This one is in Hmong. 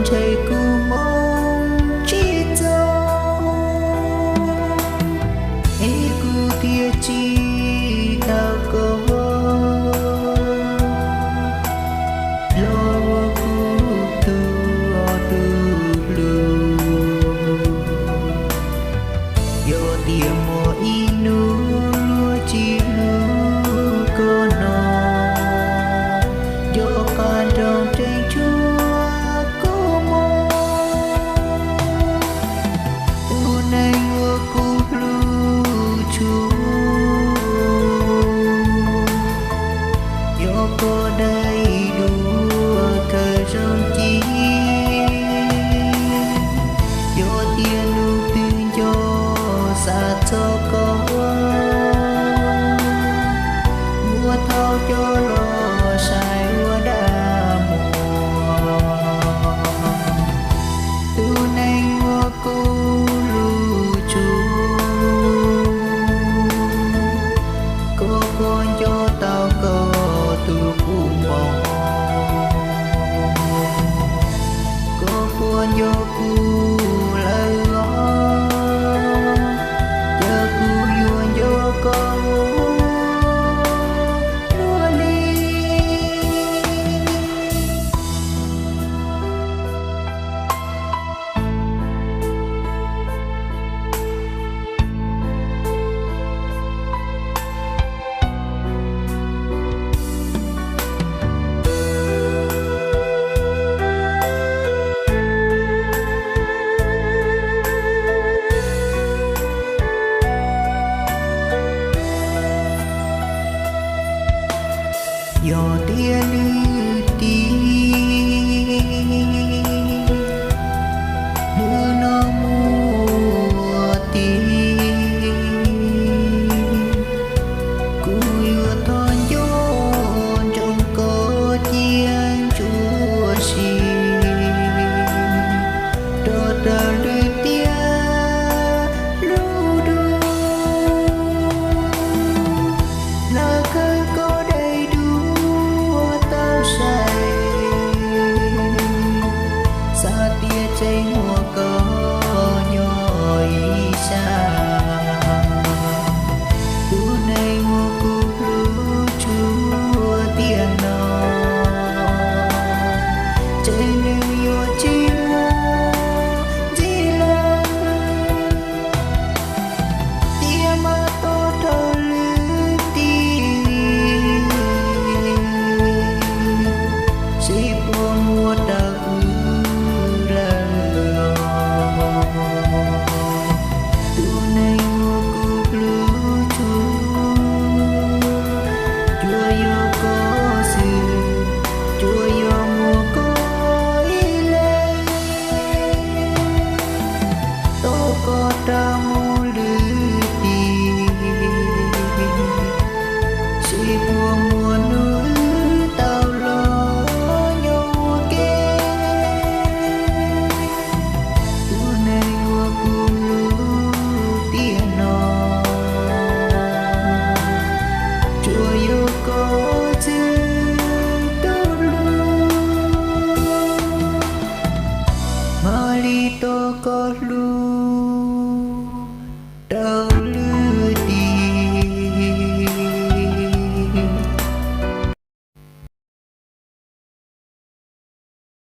Ntshai kuv hmoov tsis txaus, es kuv thiaj tsis tau koj. Los ua kuv tus, tus hlub, yog tias muaj ib hnub luag tsis hlub koj no, nco qab nrog tseem tshuav koj mus. Tus neeg uas kuv hlub tshua, yog koj daim duab khaws zoo ci. Yog tias hnub twg nco xav txog koj, muab thauj coj los saib ua dag muag. Tus neeg uas kuv hlub tshua, koj puas nco tau koj tus kub npoo? Koj puas nco kuv lawm os? Cas kuv yuav nco koj luaj li. Yog tias lwm tiam hnub no muaj tiag, kuv yuav thov nco ntsoov koj cia ntsuab si, rau raws lwm tiam lub ntuj. Lawv khawb koj daim duab tau sai, xav tias tseem muaj koj nyob ib sab. Tus neeg uas kuv hlub tshua tiam no, ntshe nws yuav tsis muaj ntxiv lawm. Tiam mas tos rau lwm tiam, seb puas muaj rau kuv lawm. Tus neeg uas kuv hlub tshua, tsuas yog koj xwb, tsuas yog muaj koj ib leeg. Tos koj rov mus lwm tiam, seb puas muaj hnub wb tau los nyob ua ke. Tus neeg uas kuv hlub tiam no, tsuas yog koj xwb tus hlub, mam li tos koj hlub